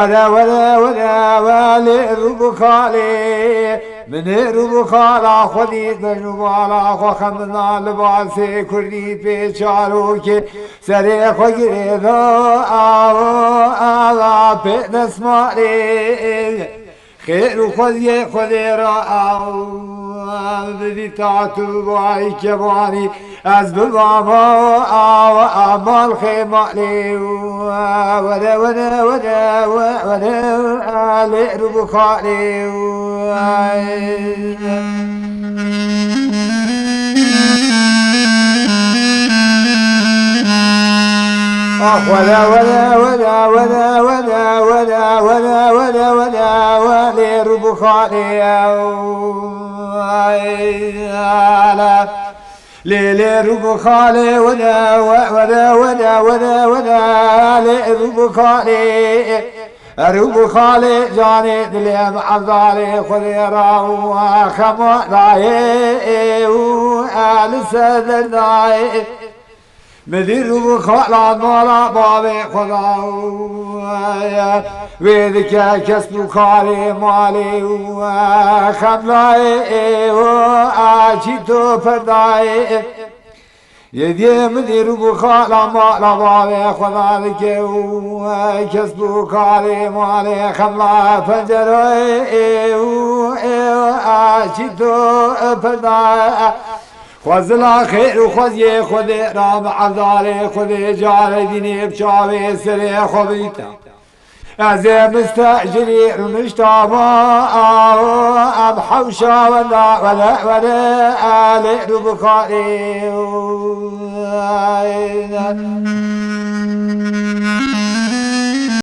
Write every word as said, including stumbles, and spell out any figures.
Were, were, were, were, lê rû bi xalê. Min ê rû bi xala xwe dît, bejn û bala xwe xem min da, libasê kurdî pê çarokê. Serê xwe girê da, awa, awa, pê desmalê. Xêr û xweziyê Xwedê ra, awa, bidî tat û bayî kevanî. Ez bibama awa, a mal xê malê, were, were, were, were, were, lê rû bi xalê. Ax, were, were, were, lê rû bi xalê. Lê, lê rû bi xalê were, we-, were, were, were, were, lê rû bi xalê. Rû bi xalê canê dilê em evdalê Xwedê ra û xema dayê û li ser derdayê. Min dî rû bi xala mala bavê Xweda û wê dike kesb û karê malê û xemlayê û açî to perdayê. Yê diyê min dî rû bi xala mala bavê Xweda dike û kesb û karê malê xemla pencerayê û ê açî to perda. Xwezila xêr û xweziyê Xwedê ra bi evdalê Xwedê carê dînê bi çavê serê xwe bîta. Ez ê mistecirî rûnişta ma, aw, em hewşa wenda were, were, elê rû bi xalê.